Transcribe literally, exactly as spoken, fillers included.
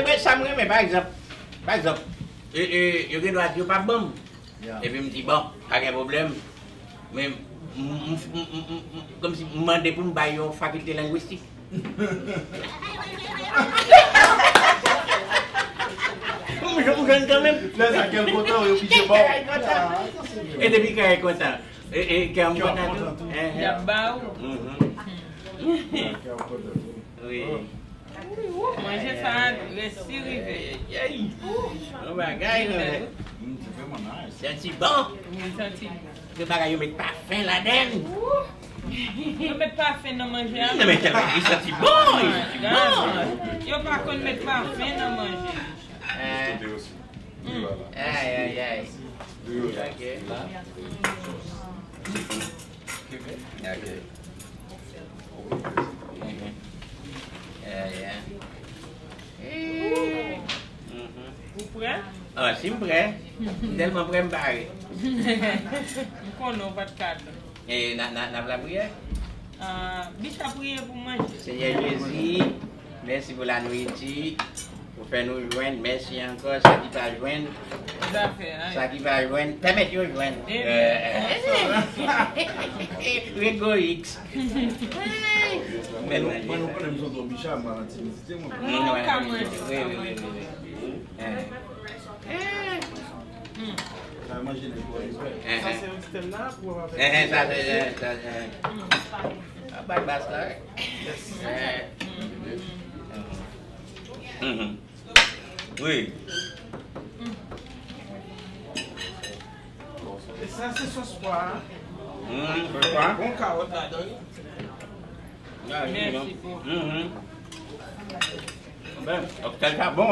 E sa m renmen, pa egzanp, pa egzanp, e, e, yo gen dwa di yo p ap ban m. Epi m di, bon, pa gen pwoblèm. Men, m, m, m, m, m, m, kòmsi m mande pou m bay yon fakilte lengwistik. M, m jwenn kanmenm. Lè sa kè l kontan, yo pije ba w. E depi kè l kontan, e, e, kè m kontan tou. Y ap ba ou. Mhm. Wi. Wi, wou, manje sa a resi rive. Yon bagay, non, men. Santi bon. Wi, santi bon. Gen bagay yo met pafen ladan l. Yo met pafen nan manje a. Non, men tèlman li santi bon, li santi bon. Yo pa konn met pafen nan manje. Ay, ay, ay. Ok. Ok. Mhm. Yeah, yeah. Mhm. Ou prè? Ah, si m prè. M tèlman prè, m pare. M konnen w pa t ka tann. E, n a, n a, n ap lapriyè? Ah, Bicha priye pou manje. Senyè Jezi, mèsi pou lanwiti. Ou fè nou jwenn, mèsi ankò. Sa ki pa jwenn, sa ki pa jwenn, pèmèt yo jwenn. Egoyis. Men nou, men nou konnen m sot Obicha, m pa nan timidite, mwen. Non, ou ka manje, ou ka manje. Sa manje de kò. Sa se yon ti tèm la pou w ap fè. Sa se, sa se, a bay bas la. Yes. Mhm. Wi. E sa se sòs pwa a. Mm, sòs pwa. Bon kawòt ladan wi. Mèsi pou. Mhm. Ben, kòktèl sa bon.